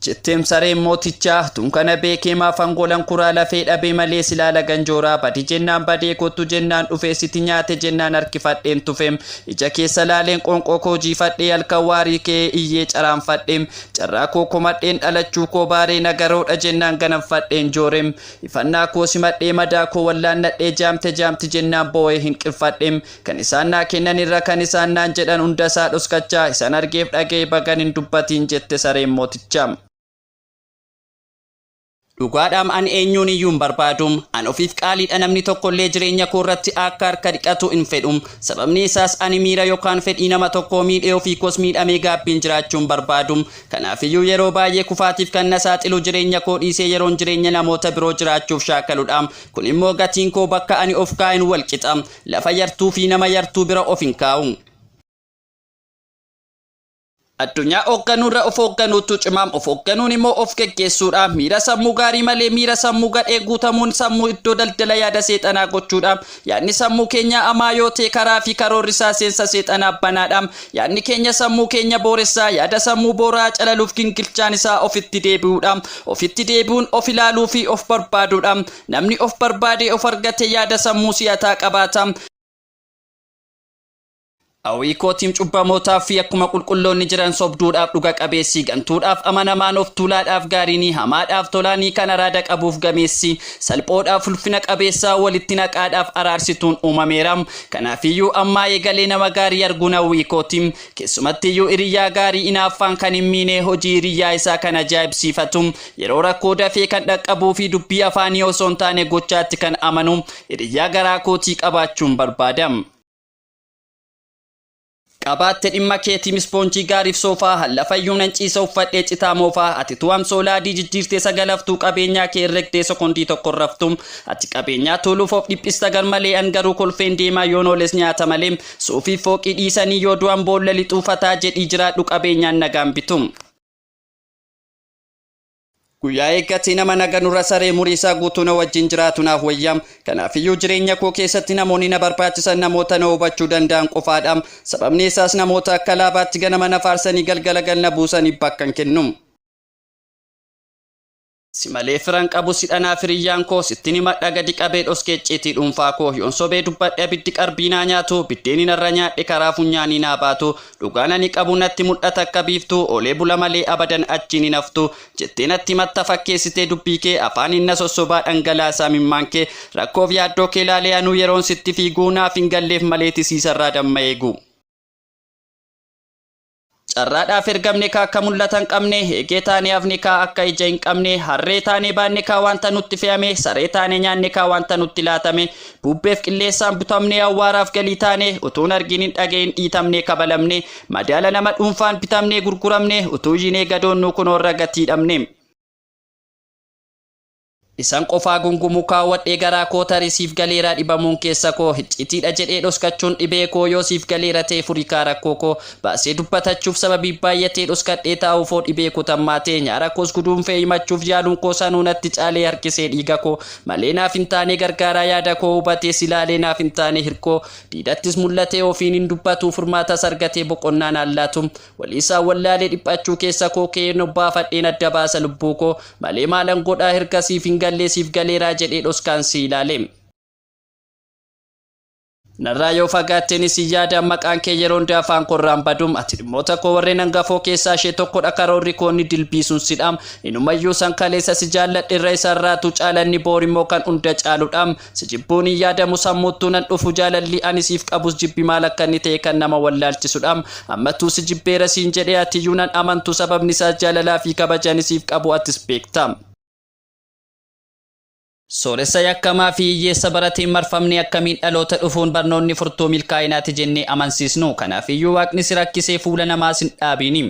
Jetteem sareen mootichaa, tun kana beekee maafan golan kuraa lafee dhabee malee silaa lagan jooraa badi jennaan badee kottu jennaan dhufee siti nyaate jennaan harkifadheen tufeem ija keessa laaleen qoonqoo koo jiifadhee halkan waarii kee iyyee caraanfadheem carraa koo komadheen dhalachuu koo baaree nagaroodha jennaan ganamfadheen jooreem ifannaa koo simadhee madaa koo wallaannadhee jaamte jaamti jennaan boo'ee hin qirfadheem kan isaan naa kennan irra kan isaan naan jedhan hunda isaa dhoskachaa isan argeef dhaga'e bagan hin dubbatiin jette sareen mootichaa. Dhugaadhaam an eenyuun iyyuu hin barbaadum. An ofiif qaaliidha namni tokkollee jireenya koo irratti akka harka dhiqatu hin fedhum. Sababni isaas ani miira yookaan fedhii nama tokkoo miidhee ofii koos miidhamee gaabbiin jiraachuu hin barbaadum. Kanaafiyyuu yeroo baay'ee kufaatiif kan na saaxilu jireenya koo dhiisee yeroon jireenya namoota biroo jiraachuuf shaakaludha. Kun immoo gatiin koo bakka ani of kaa'een wal qixa. Lafa yartuu fi nama yartuu bira of hin kaa'u. Addunyaa hoogganuurra of hoogganuutu cimaa. Of hoogganuun immoo of geggeessuudha. Miira sammuu gaarii malee miira sammuu gadhee guutamuun sammuu iddoo daldala yaada seexanaa gochuudha. Yaadni sammuu keenyaa amaa yoo ta'e karaa fi karoorri isaa seensa seexanaa banaadha. Yaadni keenya sammuu keenya booressaa yaada sammuu booraa calaluuf gingilchaan isaa ofitti deebi'uudha. Ofitti deebi'uun of ilaaluu fi of barbaaduudha. Namni of barbaadee of argate yaada sammuu si'ataa qabaata. Hawwii kootiin cubbamootaaf fi akkuma qulqulloonni jiran sobduudhaaf dhuga qabeessi gantuudhaaf amanamaan of tuulaadhaaf gaariinii hamaadhaaf tolaanii kan araada qabuuf gameessi salphoodhaaf ulfina qabeessaa walitti naqaadhaaf araarsituun uumameera. Kanaafiyyuu ammaa eegalee nama gaarii arguun hawwii kootiin keessumattiyyuu hiriyyaa gaarii inaaffaan kan hin miine hojii hiriyyaa isaa kan ajaa'ibsiifatu yeroo rakkoo dafee kan dhaqqabuu fi dubbii afaanii osoo hin taane gochaatti kan amanu hiriyyaa garaa kootii qabaachuun barbaada. Qabaatte dhimma keetii ispoonjii gaariif soofaa hallafayyuu nan ciisa uffadhee citaa moofaa ati tu'am soolaadii jijjiirtee sagalaftuu qabeenyaa kee herregdee sekondii tokko raftu ati qabeenyaa tuuluuf of dhiphista gar malee an garuu kolfeen deemaa yoon ooles nyaata malee suufii fooqii dhiisanii yoo du'an boolla lixuufataa jedhii jiraadhu qabeenyaan nagaan bitu. Guyyaa eeggatee nama naganurra saree murii isaa guutuu na wajjin jiraatu naaf wayya. Kanaafiyyuu jireenya koo keessatti namoonni na barbaachisan namoota na hubachuu danda'an qofaadha. Sababni isaas namoota akka laabaatti ganama na faarsanii galgala galna buusanii bakka hin kennu. Si malee firan qabu si dhanaa firiyyaan koo sittin himadha gadi qabee dhoskee icciitii dhuunfaa koo yoon sobee dubbadhe abiddi qarbii naa nyaatu biddeenin har'a nyaadhe karaa funyaanii naa baatu dhugaan ani qabu natti mul'ata akka biiftuu oolee bula malee abadan achiin hin haftu jettee natti himatta fakkeessitee dubbii kee afaaniin na sossobaa dhangalaasaa mimmaan kee rakkoof yaaddoo kee laalee anuu yeroon sitti fiiguu naaf hin galleef malee tisiisarraa damma eegu. Carraadhaaf ergamne kaa akka mul'ata hin qabne, eegee taanee hafne kaa akka ija hin qabne, harree taanee baanne kaa wanta nutti fe'ame, saree taanee nyaanne kaa wanta nutti laatame, bubbeef qilleensaan butamne awwaaraaf galii taane, utuu hin argin hin dhagahin dhiitamne kabalamne, madaala nama dhuunfaan bitamne gurguramne, utuu iyyinee gadoonnuu kunoorra gatii dhabne. Isan qofaa gungumu kaawwadhee garaa koo tarii siif galeera dhibamuun keessa koo hiccitiidha jedhee dhoskachuun dhibee koo yoo siif galeera ta'e furikaa rakkoo koo baasee dubbatachuuf sababii baay'atee dhoskadhee taa'uufoo dhibee kutammaatee nyaara koos guduunfee himachuuf yaaluun koo sanuu natti caalee harkisee dhiiga koo malee naaf hin taane gargaaraa yaada koo hubatee silaalee naaf hin taane hirkoo diidattis mul'atee ofiin hin dubbatu furmaatas argatee boqonnaa naan laatu Walii isaa wallaalee dhiphachuu keessa koo ka'een obbaafadheen adda baasa lubbuu koo malee maalan godhaa erga siif hin gallee siif galeeraa jedhee dhoskaan si ilaale. Narraa yoo fagaatte ni si yaada maqaan kee yeroo hunda afaan korraan badum ati dhimmoota koo warreen hangafoo keessaa ishee tokkodha karoorri koo ni dilbiisuun sidha inumayyuu san kaleessa si jaalladhe irra isarraatu caalanni boor immoo kan hunda caaludha Si jibbuun hin yaadamu sammuuttuu nan dhufu jaalalli ani siif qabus jibbi maal akka inni ta'e kan nama wallaalchisudha. Ammattuu si jibbeera siin jedhee atiyyuu nan amantu sababni isaas jaalalaa fi kabaja ani siif qabu atis beekta. Sooressa yakkamaa fi hiyyeessa barateen marfamnee akkamiin dhaloota dhufuun barnoonni furtuu milkaa'inaati jennee amansiisnu? Kanaafiyyuu waaqni si rakkisee fuula namaas hin dhaabiini.